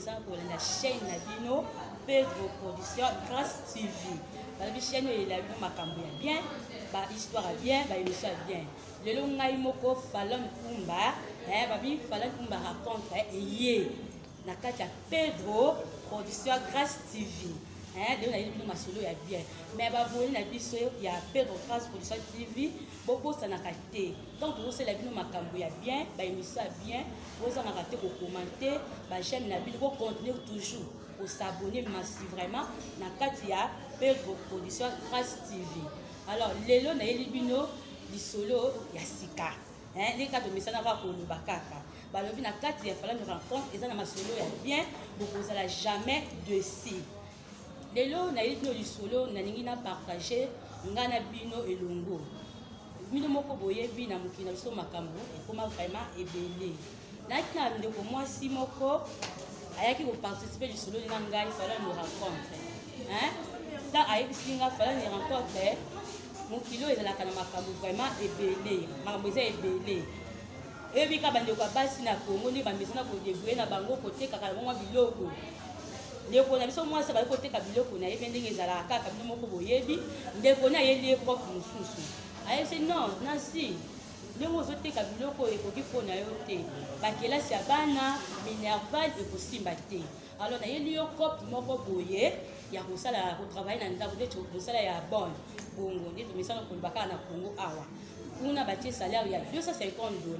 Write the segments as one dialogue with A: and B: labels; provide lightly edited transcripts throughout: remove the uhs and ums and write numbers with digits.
A: bomesana kolanda chaîne na bino Pedro Production Grâce TV. Balobi chaîne oyo eyela bino makambo ya bien, ba histoire ya bien, ba émission ya bien. Lelo ngai moko Falon Kumba, eh, babi Falon Kumba raconte eh, eye na kati ya Pedro Production Grâce TV. Eh, lelo nayeli bino masolo ya bien. Mais ba abonné na biso ya Pedro Grâce Production TV, bobosanaka te. Tant tozosala bino makambo ya bien, ba émission ya bien, bozangaka te ko commenter, ba j'aime na bino, bo continuer toujours ko s'abonner massivement na kati ya Pedro Production Grâce TV. Alors lelo nayeli bino lisolo ya sika. Hein, ndenge kaka tomesana kaka koloba kaka. Balobi na kati ya Falani rencontre eza na masolo ya bien, bokozala jamais dessus. Lelo nayeli bino lisolo nalingi na partager nga na bino elongo. Bino moko boyebi na mokili na biso makambo ekoma vraiment ebele. Nayaki na ndeko mwasi moko ayaki koparticipe lisolo na ngai Falani rencontre. Hein? Ta ayebisi nga Falani rencontre mokili oyo ezalaka na makambo vraiment ebele, makambo eza ebele. Oyebi kaka bandeko ya basi na Congo nde bamesana kodebrouille na bango kotekaka na bango mwa biloko. Ndeko na biso mwasi abandi koteka biloko na ye mpe ndenge ezalaka kaka bino moko boyebi. Ndeko na ayeli ye cope mosusu, ayebisi non Nancy, ndenge ozoteka biloko oyo ekoki mpo na yo te, bakelasi ya bana minerval ekosimba te. Alors nayeli yo cope moko boye ya kosala kotravaille na ndako nde mosala ya bonne bongo nde tomesana koloba kaka na Congo awa. Kuna batie salaire ya 250 $,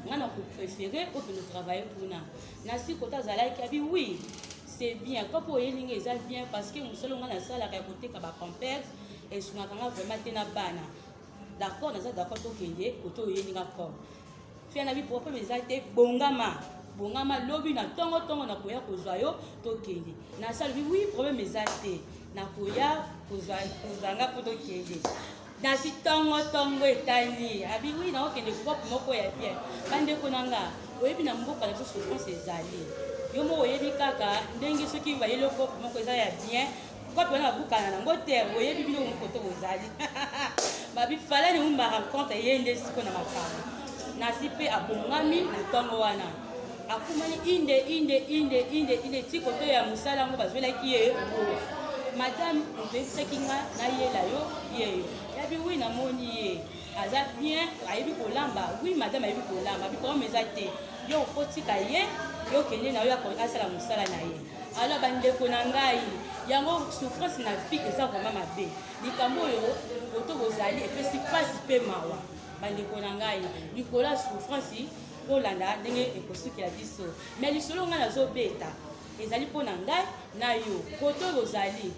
A: nga na kopréféré okende travailler kuna. Nasi kota azalaki abi oui c'est bien kopo oyeli nga eza bien parce que mosala nga nasalaka ya koteka ba pampers esungaka nga vraiment te na bana. D'accord, naza d'accord, tokende kote oyeli nga cope. Fia na bi problème eza te, bongama bongama lobi na ntongo ntongo nakoya kozwa yo tokende. Nasi alobi oui problème eza te, nakoya kozwa nga mpo tokende. Nasi ntongo ntongo etani abi oui nakokende cope moko ya bien. Bandeko na nga, oyebi na mboka na biso souffrance ezali, yo moko oyebi kaka ndenge soki bayeli cope moko eza ya bien, cope wana babukana nango te, oyebi bino moko to bozali. Babi Falani Umba rencontre ye nde siko na makambo. Nasi mpe abongami na ntongo wana, akumani inde inde inde inde inde ti koto ya mosala yango bazwelaki ye bo. Madame, moto oyebisaki nga nayela yo yeyo. Yabi oui namoni ye aza bien, ayebi kolamba. Oui madame ayebi kolamba. Abi problème eza te, yo okotika ye, yo okende na yo asala mosala na ye. Alors bandeko na ngai, yango souffrance na vie eza vraiment mabe. Likambo oyo koto bozali epesi mpasi mpe mawa. Bandeko na ngai, likolo ya souffrance kolanda ndenge ekosukela biso. Mais lisolo ngai nazobeta ezali mpo na ngai na yo. Koto bozali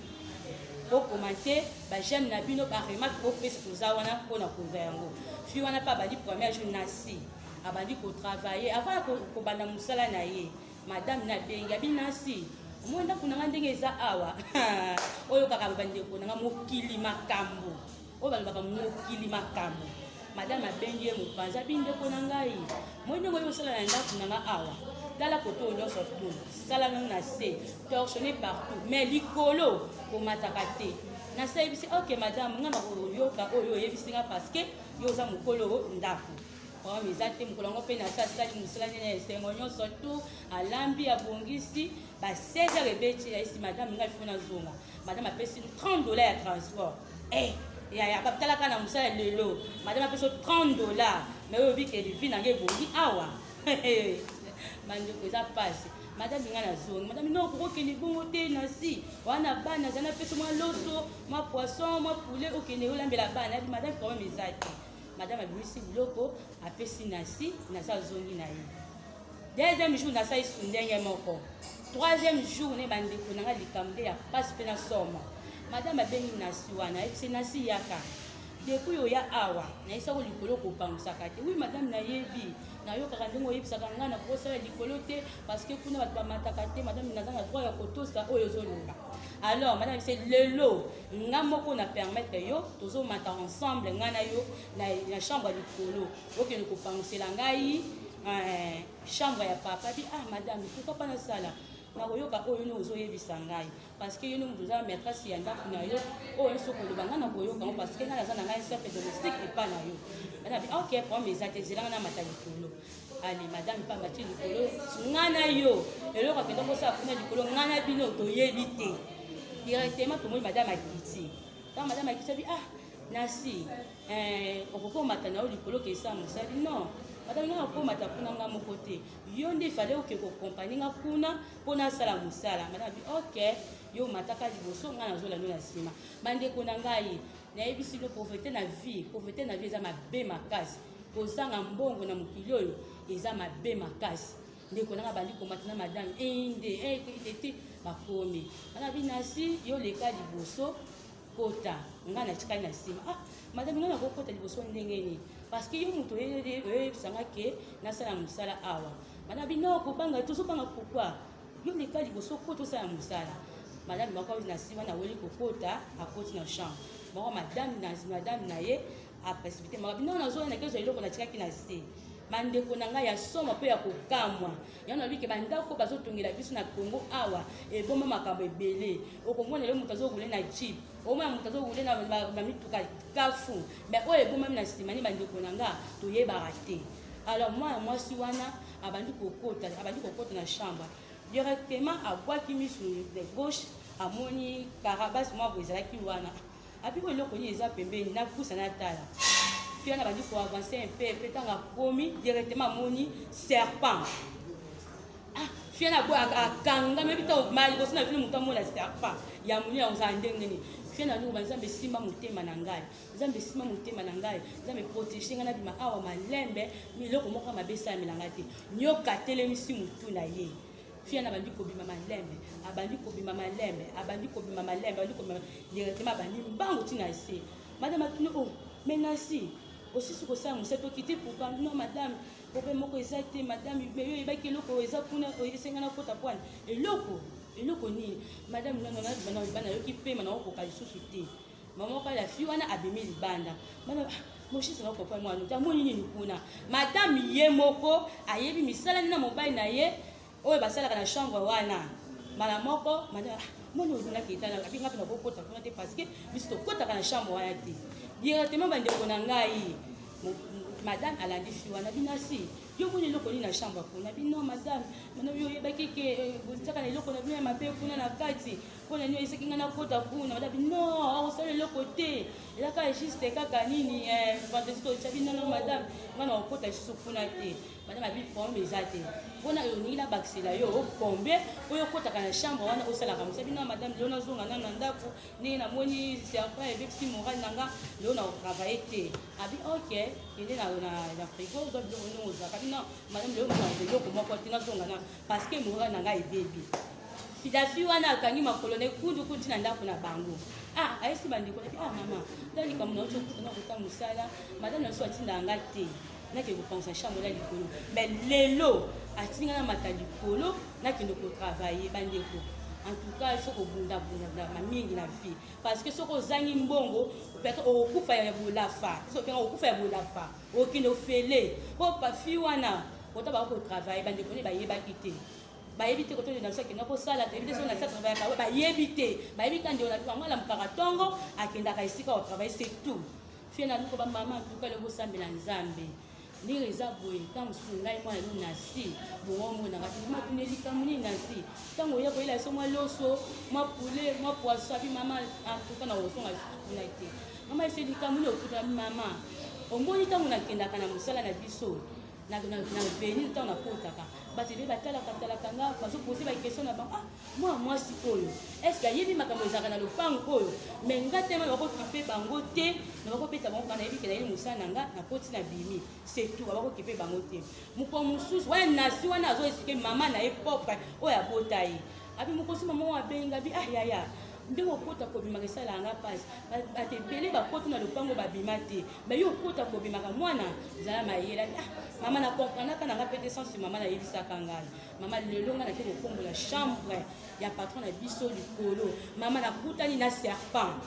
A: bokomante, ba j'aime na bino, ba remarque bopesa, toza wana mpona kozwa yango. Fi wana mpe abandi premier jour, nasi abandi kotravaille avant kobanda mosala na ye. Madame na abengi abi nasi omoni ndako na nga ndenge eza awa. Oyo kaka bandeko na nga mokili makambo oyo balobaka mokili makambo. Madame abengi ye mopanzi abi ndeko na ngai, moi ndenge oyo osala na ndako na nga awa, tala koto oyo nyonso tu sala nano na se torchonne partout, mais likolo komataka te. Nasi ayebisi ok madame, nga na koyoka oyo oyebisi nga parce que yo oza mokolo ndako. Problème eza te. Mokolo yango mpe nasi asali mosala nene ya esengo nyonso tu, alambi abongisi, ba 16 heures ebeti, ayebisi madame ngai fo nazonga. Madame apesi 30 $ ya transport. Eh, yaya batalaka na mosala lelo, madame apesi 30 $, mais oyo obike vie na ngai ebongi awa. Bandeko eza pasi. Madame ngai nazongi. Madame non, okokende bongo te, nasi wana bana aza napesi mwa loso, mwa poisson, mwa poulet, okende olambela bana. Abi madame problème eza te. Madame abimisi biloko apesi nasi, nasi azongi na ye. Deuxième jour nasi ayesu ndenge moko. Troisième jour ne bandeko na nga likambo nde ya pasi mpe na somo. Madame abengi nasi wana, ayebisi nasi yaka. Depuis oya awa nayebisako likolo kopangusaka te. Oui madame nayebi, nayokaka ndenge oyebisaka ngai na kosala likolo te parce que kuna bato bamataka te. Madame naza na droit ya kotosa oyo ozoloba. Alors madame ayebisi lelo nga moko na permettre yo tozomata ensemble ngai na yo na chambre ya likolo, okende kopangusela ngai chambre ya papa. Bi ah madame pourquoi pas nasala, nakoyoka oyo nde ozoyebisa ngai parce que yo nde moto oza maîtresse ya ndako na yo, oyo nyonso koloba ngai nakoyoka yango parce que ngai naza na ngai chef domestique epa na yo. Madame abi ok problème eza te, zelanga namata likolo. Ale, madame pamba ti likolo, nga na yo, eloko akenda kosala kuna likolo, nga na bino toyebi te. Directement tomoni madame akiti. Ntango madame akiti, abi: "Ah, nasi okoki omata na yo likolo ke esala mosali." "Non, madame, nga nakomata kuna nga moko te. Yo nde efale oke koaccompagner nga kuna mpo nasala mosala." Madame abi: "Ok, yo omataka liboso, nga nazolanda na nsima." Bandeko na ngai, nayebisi bino, pauvreté na vie, pauvreté na vie eza mabe makasi. Kozanga mbongo na mokili oyo eza mabe makasi. Ndeko nanga bandi komata na madame ende te, bakomi wana binasi: "Yo leka liboso, kota, nga natikali na nsima." "Ah, madame, nga nakokota liboso ndenge nini? Parce que yo moto oyebisanga ke nasala mosala awa." Madame: "Bino kobanga, tozobanga pourquoi? Yo leka liboso, kota, osala mosala." Madame moko na nsima naweli kokota, akoti na chambre moko. Madame na ye aprécipité moko: "Bino, nazoya, nakezwa eloko natikaki na se." Bandeko na ngai, ya somo mpe ya kokamwa, yango nalobi ke bandako bazotongela biso na Congo awa eboma makambo ebele. Okomona lelo moto azorouler na jeep, omona moto azorouler na mituka kafu, mais oyo ebomami na nsima ni, bandeko na nga, toyebaka te. Alors mwana mwasi wana abandi kokota na chambre. Directement abwaki misu de gauche, amoni carapace mwa boye ezalaki wana. Abi: "Oyo eloko nini eza pembeni? Napusa, natala." Fille wana bandi koavancer un peu mpe ntango akomi, directement amoni serpent. Ah, fille wana akangami. Ebi ntango liboso na fille, moto amona serpent ya monene, akozala ndenge nini? Fille na loba: "Nzambe, esimba motema na ngai. Nzambe, esimba motema na ngai. Nzambe, protège ngai, nabima awa malembe, eloko moko mabe esalamela ngai te." Nyoka atelemisi motu na ye. Fille wana abandi kobima malembe, abandi kobima malembe, abandi kobima malembe, abandi kobima. Directement abandi mbangu ntina se. Madame atuni: "Oh, mais nasi osisi kosala mosala, tokiti pourquoi?" "Non, madame, problème moko eza te, madame. Mais yo oyebaki eloko eza kuna, esenga na kota pwani." Eloko nini, madame?" "Nono, nayoki pema, nakokoka lisusu te." Mama moko ya fille wana abimi libanda. Madame moshisi nakokopa mwana te, amoni nini kuna? Madame ye moko ayebi misala nini na mobali na ye oyo basalaka na chambre wana. Mbala moko madame moni ozongaki etala, abinga mpe nakokota kuna te, parce que biso tokotaka na chambre wana te. Directement, bandeko na ngai, madame alandi fille wana: "Binasi, yo moni eloko nini na chambre kuna?" "Bino, madame, mana yo oyebaki ke botiaka na eloko na bino ya mabe kuna na kati, mpona nini oyesaki ngai nakota kuna?" Madame: "Non, akosala eloko te, eza kaka juste kaka nini, fantaisie totya bino." "No, madame, ngai na kokota lisusu kuna te." Madame abi: "Problème eza te, mpona olingi nabakisela yo combien oyo okotaka na chambre wana osalaka mosala?" "Bino, madame, lelo nazonga nano na ndako, ndenge namoni serpent ebebisi moral na nga, lelo na kotravailler te." Abi: "Ok, kende na frigo, ozwa biloko ndenge ozwaka." "Bino, madame, lelo nazwa eloko moko te, nazonga na parce que moral na ngai ebebi." Fidafi wana akangi makolo na ekunduku ntina ndako na bango. Ah, ayesi bandeko nabi: "Ah, mama, ta likambo na oti okuta na kota mosala, madame na biso atindaka nga te nakende kopangusa chambre na likolo, mais lelo atindi nga na mata likolo, nakende kotravailler." Bandeko, en tout cas, il faut kobundabunda mingi na vie, parce que soki ozangi mbongo, peut-être okokufa ya bolafa. Soki openga okokufa ya bolafa, okende ofele. Po fille wana kota bako kotravailler, bandeko ne bayebaki te, bayebi te koto na biso akenda kosala, toyebi te soki na sa travaillaka, bayebi te. Bayebi ka ndeko na bango alamukaka ntongo, akendaka esika kotravailler, c'est tout. Fille na luko bamama, en tout cas lobo osambela Nzambe. Ndenge eza boye, ntango mosusu ngai mwana no nasi bongo omonaka te. Mama tuna: "Likambo nini nasi ntango oya koyela biso mwa loso, mwa poulet, mwa poisson?" Abi: "Mama, en tout cas na kozonga kuna te." "Mama, ese likambo nini okuta?" "Mama, omoni ntango nakendaka na mosala na biso na veni, ntango nakotaka, bato ebele batalaka talaka nga, bazopose baquestion na bango: 'Ah, mwana mwasi oyo, est-ce ayebi makambo ezalaka na lopango oyo?' Mais nga tema bakokipe bango te, na bakobeta bango kaka. Nayebi ke nayeli mosala na nga, nakoti, na bimi, c'est tout. Bakokipe bango te." Moko mosusu wana, nasi wana azoexpliquer mama na ye propre oyo abota ye. Abi mokosi mama oyo abenga abi: "Ah, yaya, ndenge okota kobimaka esalaka nga mpasi. Bato ebele bakota na lopango, babima te, mais yo okota kobimaka. Mwana, zala mayele." Ah, mama, na comprendaka na nga mpe te sensi. Mama nayebisaka ngai: 'Mama, lelo ngai nake kokombola chambre ya patron na biso likolo. Mama, nakutani na serpent.'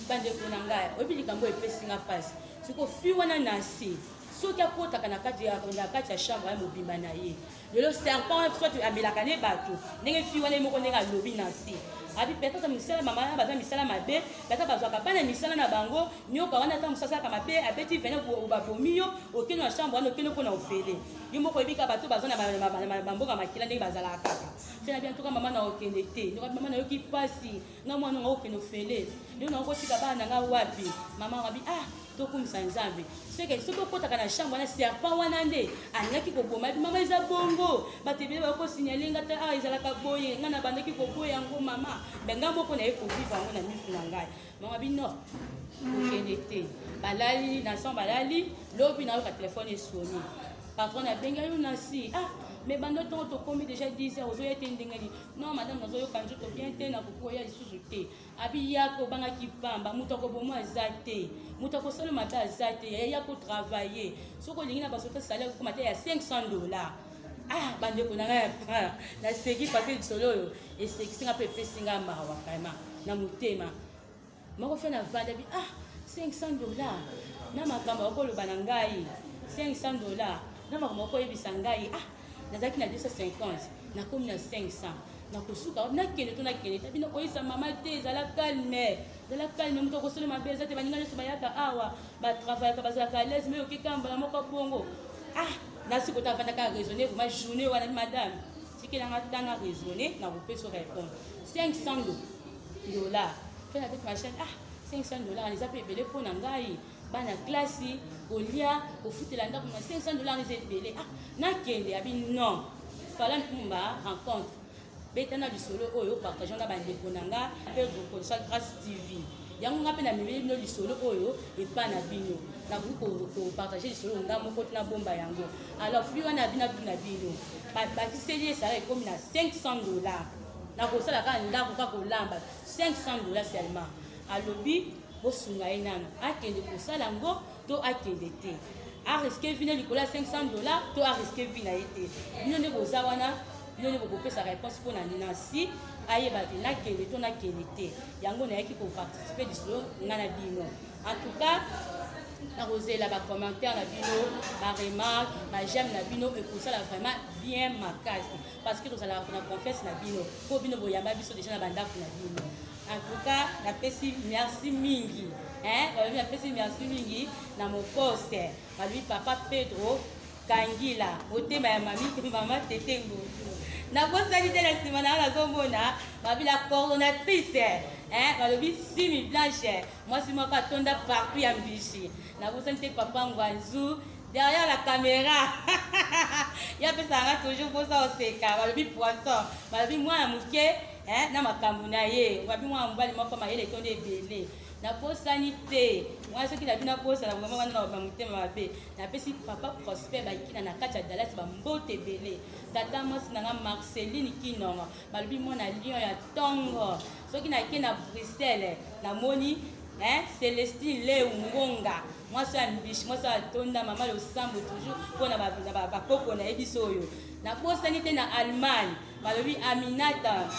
A: Bandeko na ngai, oyebi likambo epesi nga mpasi siko, fille wana na se, soki Soki akotaka na kati ya na kati ya chambre ya mobimba na ye, lelo serpent soit amelaka ne bato ndenge fi wana ye moko ndenge alobi na se abi peut-être misala mama wana baza misala mabe, peut-être bazwaka bana misala na bango nyoka wana. Ata mosu asalaka mabe, abeti vene, babomi yo, okende na chambre wana, okende mpona ofele yo moko. Oyebi kaka bato baza na bamboka makila ndenge bazalaka kaka. Fe na bien ntoka mama na okende te. Ndoka mama nayoki mpasi nga mwana nga okende ofele lelo, nakokotika bana na nga wapi? Mama wabi, ah, tokumisa Nzambe. Seke soki okotaka na chambre wana, serpent wana nde alingaki koboma. Bi mama, eza bongo, bato ebele bakosignaler nga ta, ah, ezalaka boye. Nga nabandaki koboya yango mama, me nga moko naye kovivre yango na misu na ngai. Mama bino okende te. Balali na son, balali. Lobi nayoka telefone esoni, patron abengi yo na si, ah, mais bando ntongo tokomi déjà 10 heures, ozoya te ndenge nini? Non madame, nazoyoka nzoto bien te, nakoki koya lisusu te. Abi yaka, obangaki pamba, moto akoboma aza te, moto akosala mabe aza te, ya kotravailler. Soki olingi na basoto salaire okoma te ya 500 $. Ah, bandeko na ngai, naseki parce lisolo oyo esekisi nga mpe epesi nga mawa vraiment na motema moko. Fe navanda bi, ah, 500 $ na makambo akoloba na ngai, 500 $ na makambo akoyebisa ngai. Ah, nazalaki na 250, nakomi na 500, nakosuka nakende to nakende te? Bino koyisa mama te, ezala calme, ezala calme, moto akosala mabe eza te. Baninga nyonso bayaka awa, batravaillaka, bazalaka à l'aise, mais okeka mbala moko bongo. Ah, nasi kota avandaka raisonner vraiment journée wana. Madame, tikelanga ntanga raisonner, nakopesa répondre. 500 $ mpe na tete machine, ah, 500 $ eza mpe ebele mpo na ngai, bana klasi, kolia, kofutela ndako na 500 $ eza ebele. Ah, nakende? Abi non. Fala Ntumba rencontre, beta na lisolo oyo, partage na bandeko na nga Pedro Production Grâce TV. Yango nga mpe namemeli bino lisolo oyo epa na bino. Nakoki kopartager lisolo nga moko te, nabomba yango. Alors fille wana bino na bino bakiseli esala ekomi na 500 $, nakosala kaka ndako, kaka kolamba, 500 $ seulement. Alobi bosunga ye nano akende kosala yango to akende te, arisquer vie na likolo ya 500 $ to arisquer vie na ye te. Bino nde boza wana, bino nde bokopesa réponse mpo na Nancy ayeba te nakende to nakende te. Yango nayaki koparticiper lisolo nga na bino. En tout cas, nakozela bacommentaire na bino, baremarque, baj'aime na bino, ekosala vraiment bien makasi parce que tozalaka na confiance na bino mpo bino boyamba biso déjà na bandako na bino. En tout cas, napesi merci mingi, balobi napesi merci mingi na mokose, balobi papa Pedro Kangila, motema ya mami, mama Tete Ngundu. Nabosani te, na nsima na nga nazomona babi la coordonnatrice, balobi Simi Blanche, mwasi moko atonda partout ya mbishi. Nabosani te papa Ngwanzu derrière la caméra, ye apesaka nga toujours mposa oseka. Balobi poisson, balobi mwana moke na makambo na ye, babi mwana mobali moko mayele etondi ebele. Nabosani te mwana soki na bino abosana vraiment wana na motema mabe. Napesi papa Prosper Bakina na kati ya Dallas bambote ebele, tata mwasi na nga Marceline Kinongo, balobi mwana lion ya ntongo. Soki nake na Bruxelles, namoni Celestine Leu Ngonga, mwasi ya mbishi, mwasi ya tonda, mama losambo toujours mpona bakoko na ye biso oyo. Nabosani te na Allemagne, balobi Aminata,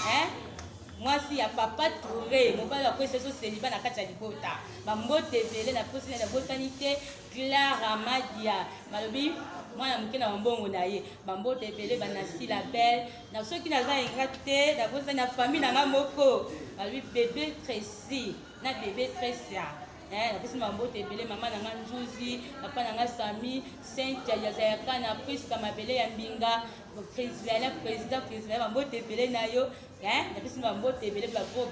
A: mwasi ya papa Touré, mobali akwesi so célibat na kati ya libota, bambote ebele. Nabosani te Clara Madia, balobi mwana moke na bambongo na ye, bambote ebele. Banasi la belle na soki naza ingra te, nabosani na famille na nga moko, balobi bébé Tracy na bébé Tresia, napesi bambote ebele. Mama na nga Nzuzi, papa na nga Sami, Cynthia Yazayaka na Priska Mabele ya Mbinga, Président, président, président, bambote ebele na yo. Napesi bambote ebele, bagros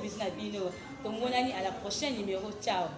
A: bisous na bino. Tomonani à la prochaine numéro, ciao.